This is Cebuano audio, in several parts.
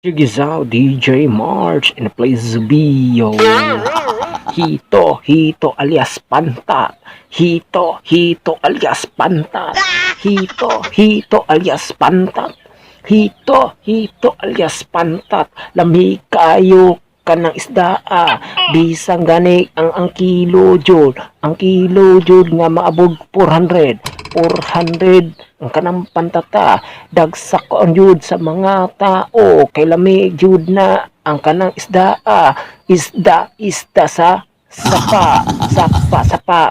Check this out, DJ March in the place to be, yo. Hito, hito alias pantat. Hito, hito alias pantat. Hito, hito alias pantat. Hito, hito alias pantat. Lami kayo kanang isda ah. Bisan gani ang kilo jud. Ang kilo jud nga maabog 400. 400 ang kanang pantata. Dagsak ang jud sa mga tao kay lami jud na ang kanang isda ah. Isda, isda sa sapa, sapa, sapa,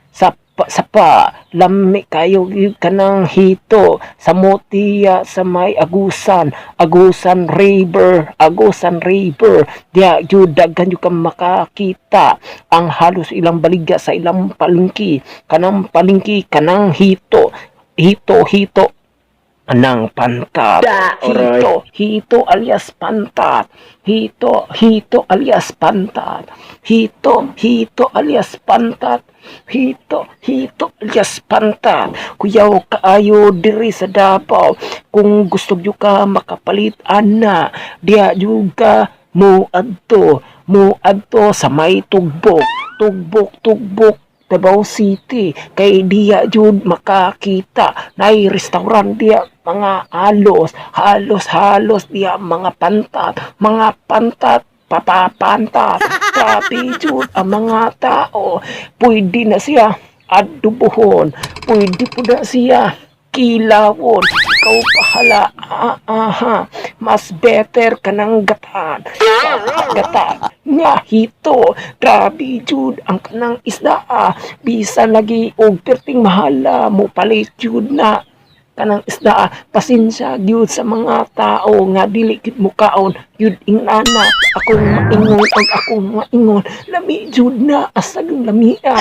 sapa, sapa. Lami kayo kanang hito sa motiya sa may Agusan, Agusan River, Agusan River. Diya jud daghan jud ka makakita ang halos ilang baligya sa ilang palengke, kanang palengke, kanang hito, hito, hito ng pantat. Oray. Hito, hito alias pantat. Hito, hito alias pantat. Hito, hito alias pantat. Hito, hito alias pantat. Kuyaw kaayo diri sa Davao. Kung gusto nyo ka makapalit ana, diya jud ka mo adto, mo adto sa may Tugbok, Tugbok, Tugbok, Davao City, kay diya jud makakita nay restaurant diya, mga halos halos halos diya mga pantat, mga pantat, papapantat. Grabe jud ang mga tao. Pwede na siya adubuhon, pwede po na siya kilawon, ikaw bahala. Ah, aha, mas better kanang gataan, gata nga hito. Grabe jud ang kanang isda ah. Bisan lagi og perting mahala, mo palit jud na kanang isda ah. Pasensya gyud sa mga tao nga dili gyud mukaon gyud ingana akong maingon og akong maingon. Lami jud na, asag lamia.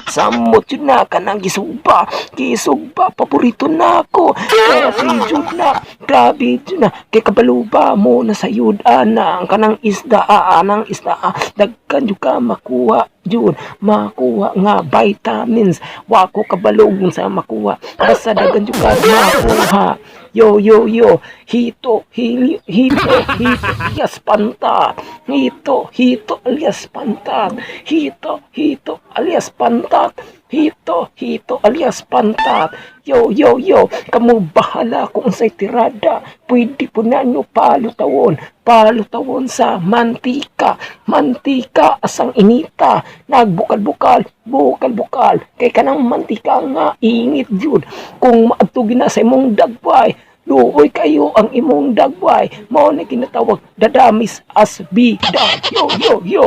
Samot jud na kanang gisugba, gisugba, paborito na ako. Grabe jud na, grabe jud na. Kay kabalo ba mo na sa yud ana ang kanang isda ah, anang isda ah, daghan jud ka makuha jud, makuha nga vitamins. Wa ko kabalo kung sa makuha. Basta daghan jud ka makuha. Yo, yo, yo. Hito, hili, hito, hito, alias pantat. Hito, hito, alias pantat. Hito, hito, alias pantat. Hito, hito, alias pantat. Yo, yo, yo. Kamu bahala kung unsay tirada. Pwede po na nyo palutawon. Palutawon sa mantika. Mantika asang inita. Nagbukal-bukal, bukal-bukal. Kay kanang mantika nga init jud. Kung maadto na sa imong dagway, luoy kayo ang imong dagway. Mao na kinatawag dadamis as bida. Yo, yo, yo.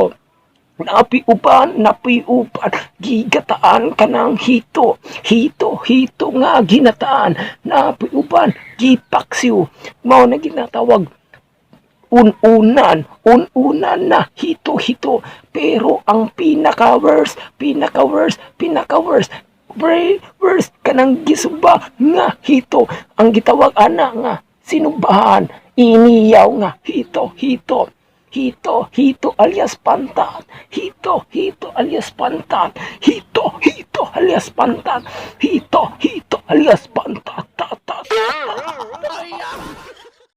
Napi uban, napi uban, gigataan ka ng hito, hito, hito nga ginataan, napi uban, gipaksiw, mao na ginatawag un-unan, un-unan na, hito, hito. Pero ang pinaka-worst, pinaka-worst, pinaka-worst, very worst, kanang gisugba nga hito. Ang gitawag ana nga sinubahan, iniyaw nga hito, hito. Hito, hito alias pantat. Hito, hito alias pantat. Hito, hito alias pantat. Hito, hito alias pantat. Ta, ta, ta, ta.